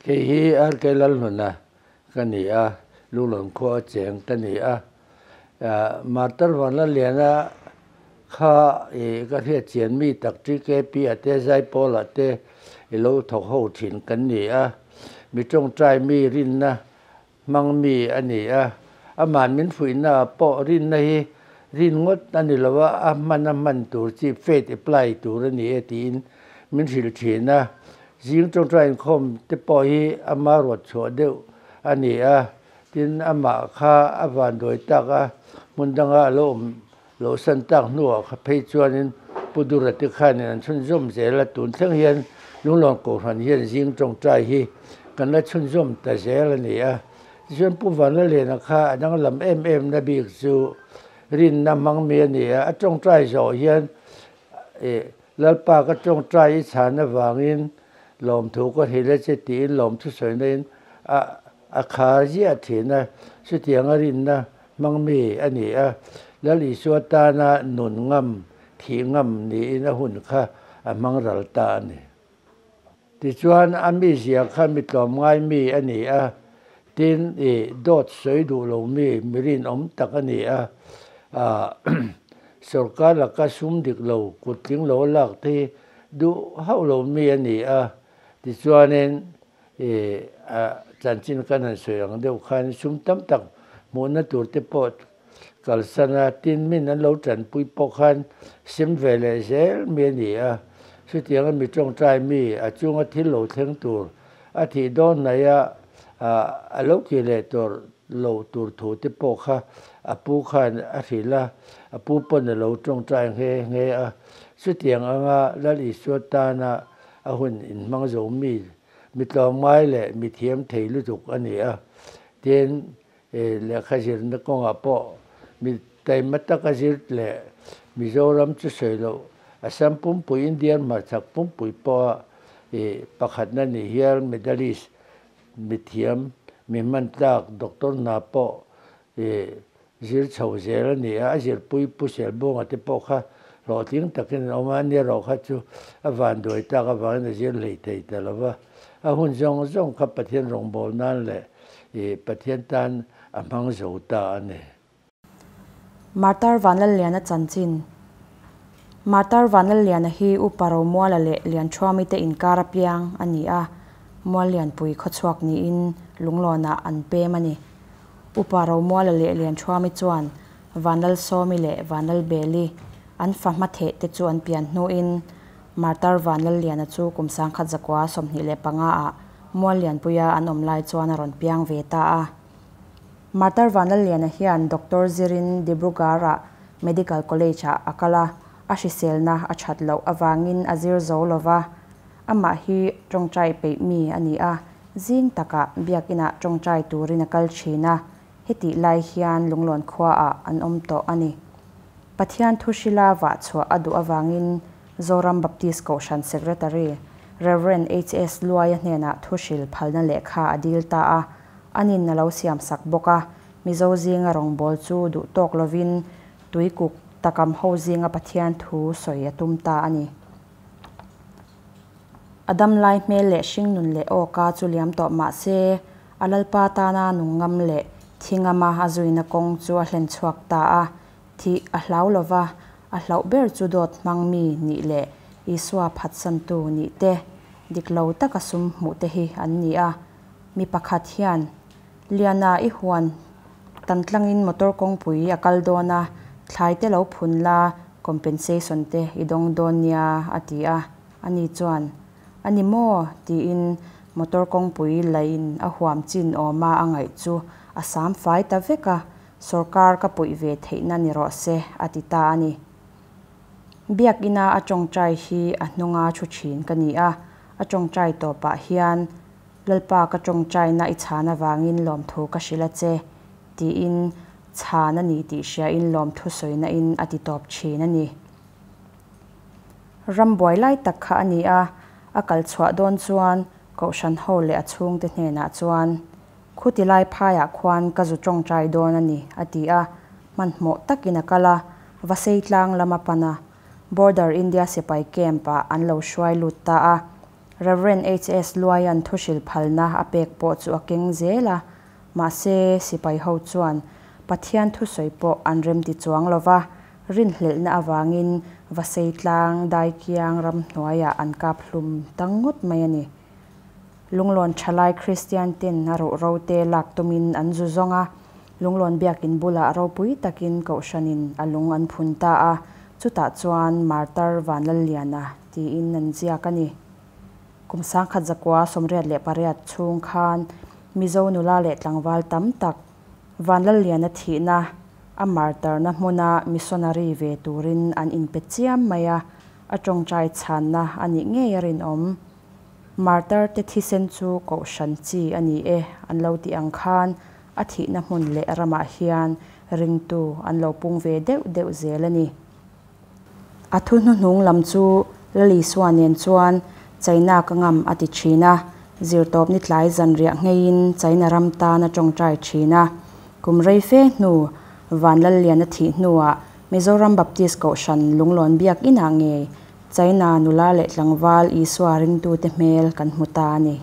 Kei hi RK Lalhnuna ka ni a, Lunglawn khua cheng ka ni a. Martar Vanlalliana kha i ka hriat chian mi tak TKP a te Zaipawl ah te i lo thawk ho thin kan ni a. Mi tawngtai mi rinna hmang mi a ni a. Amah min fuihna ah pawh rinna hi rin ngawt a ni lo a, a hman a hman tur chi faith apply tur a ni e tiin min hrilh thin a. Zing tawngtai inkhawm te pawh hi ama ruat chhuah deuh a ni a. Tin, amah kha a vanduai tak a, hmun danga a lo awm loh san tak hnuah kha phei chuanin Pu Dura te khanin an chhunzawm zel a, tun thleng hian Lunglawn Kohhran hian zing tawngtai hi kan la chhunzawm ta zel a ni a. Tichuan Pu Vanlalena kha a danglam em em na bik chu rinna hmang mi a ni a, a tawngtai zawh hian Lalpa ka tawngtai i chhan avangin lawmthu ka hrilh a che tiin lawmthu sawina in a A khar ziah thin a, chutiang a rinna hmang mi a ni a, Lal Isua tana nun ngam, thih ngam niin a hun kha a hmang ral ta a ni. Tichuan, a mizia kha mi tlawmngai mi a ni a, tin, i dawt sawi duh lo mi, mi rinawm tak a ni a, sawrkar laka sum dik lo, kut tling lo lak te hi duh hauh lo mi a ni a, tichuanin, I a chanchin kan han sawi ang deuh khan sum tam tak hmuhna tur te pawh kalsan a, tin min an lo tanpui pawh khan sem ve leh zel mi a ni a. Chutianga mi tawngtai mi a chunga thil lo thleng tur a thih dawn hnaih a, a lo kih leh tur lo tur thu te pawh kha a pu khan a hrilh a, a pu pawn a lo tawngtai nghe nghe a. Chutiang anga Lal Isua tana a hun inhmang zo mi Mi tlawmngai leh mi thiam thei lutuk a ni a, tin lehkha zirna kawngah pawh mi taima taka zir leh Mizoram chu sawi loh Assam pumpui Indian hmarchhak pumpui pawha pakhatna ni hial medalist mi thiam mi hman tlak doctor hna pawh Zir chho zel a ni a, a zirpui Pu Selbunga te pawh kha hlawhtling takin an awm a, ani erawh kha chu a vanduai tak avangin a zir hlei thei ta lo va, a hun zawng zawng kha Pathian rawngbâwl nan leh Pathian tan a hmang zo ta a ni. Martar Vanlalliana chanchin Martar Vanlalliana hi Upa Romuala leh Lianṭhuami te inkar apiang a ni a, Muallianpui khawchhuak niin Lunglawnah an pem a ni. Upa Romuala leh Lianṭhuami chuan Vanlalsawmi leh Vanlalbeli an fa hmatheh te chu an pian hnuin Martar Vanlalliana chu kum 1925 ah Muallianpuia an awm lai chuan a rawn piang ve ta a. Martar Vanlalliana hian Doctor zirin Dibrugarh-ah Medical College-ah a kal a, a hriselna a that loh avangin a zir zo lova, Amah hi tawngtai peih mi a ni a, zing takah biakinah tawngtai turin a kal thin a, hetih lai hian Lunglawn khuaah an awm tawh a ni. Pathian thu hrila vah chhuah a duh avangin Zoram Baptist Kohhran Secretary Rev. HS Luaia hnenah thu hril phalna lehkha a dil ta a, anin a lo siam sak bawk a, Mizo zinga rawngbâwl chu duh tawk lovin tuikuk takam ho zinga Pathian thu sawi a tum ta a ni. A dam lai hmel leh hringnun leh awka chu liam tawh mah se, a Lalpa tana nung ngam leh thi ngama a zuina kawng chu a hlen chhuak ta a. Thih a hlau lo va, a hlauh ber chu dawt hmang mi nih leh Isua phatsantu nih te, dik lo taka sum hmuh te hi an ni a. Mi pakhat hian, Liana i huan tan tlangin motor kawngpui a kal dawn a, thlai te lo phun la, Compensation te i dawng dawn nia a ti a, ani chuan, A ni maw? tiin motor kawngpui lain a huam chin awma a ngaih chu a sam fai ta vek a, sawrkar ka puih ve theihna ni rawh se a ti ta a ni. Biakina a tawngtai hi a hnunga thu thin ka ni a, a tawngtai tawpah hian, Lalpa ka tawngtaina i chhan avangin lawmthu ka hrilh a che, tiin chhan a ni tih hriain lawmthu sawina in a ti tawp thin a ni. Ram buai lai tak kha a ni a, a kal chhuah dawn chuan Kohhran ho leh a chhungte hnenah chuan, Khuti lai phaiah khuan ka zu tawngtai dawn a ni, a ti a, hmanhmawh takin a kal a, Vasei tlang lam a pan a, Border India sipai camp ah an lo hruai lut ta a. Rev. HS Luaia'n thuhril phalna a pek pawh chu a keng zel a, mahse sipai ho chuan Pathian thusawi pawh an remti chuang lo va, rinhlelhna avangin Vaseitlang daikiang ramhnuaiah an kap hlum ta ngawt mai a ni. Lunglawn thalai Kristian ten a ruhro te lak tumin an zu zawng a, Lunglawn biakin bulah ropui takin Kohhranin a lung an phun ta a, chutah chuan Martar Vanlalliana tiin an ziak a ni. Kum 1988 chhung khan Mizo nula leh tlangval tam tak Vanlalliana thihna a martarna hmuna missionary ve turin an inpe chiam mai a, a tawngtai chhanna a nih ngei a rinawm. Martar te thisen chu kohhran chi a ni e an lo tih ang khan a thihna hmun leh ramah hian ringtu an lo pung ve deuh deuh zel a ni. A thu hnuhnung lam chu Lalisua nen chuan China ka ngam a ti thin a, zirtawp ni tlai zanriah ngheiin China ram tan a tawngtai thin a. Kum rei fe hnu Vanlalliana thih hnuah Mizoram Baptist Kohhran Lunglawn Biak Inah ngei China nula leh tlangval Isua ringtute hmel kan hmu ta a ni.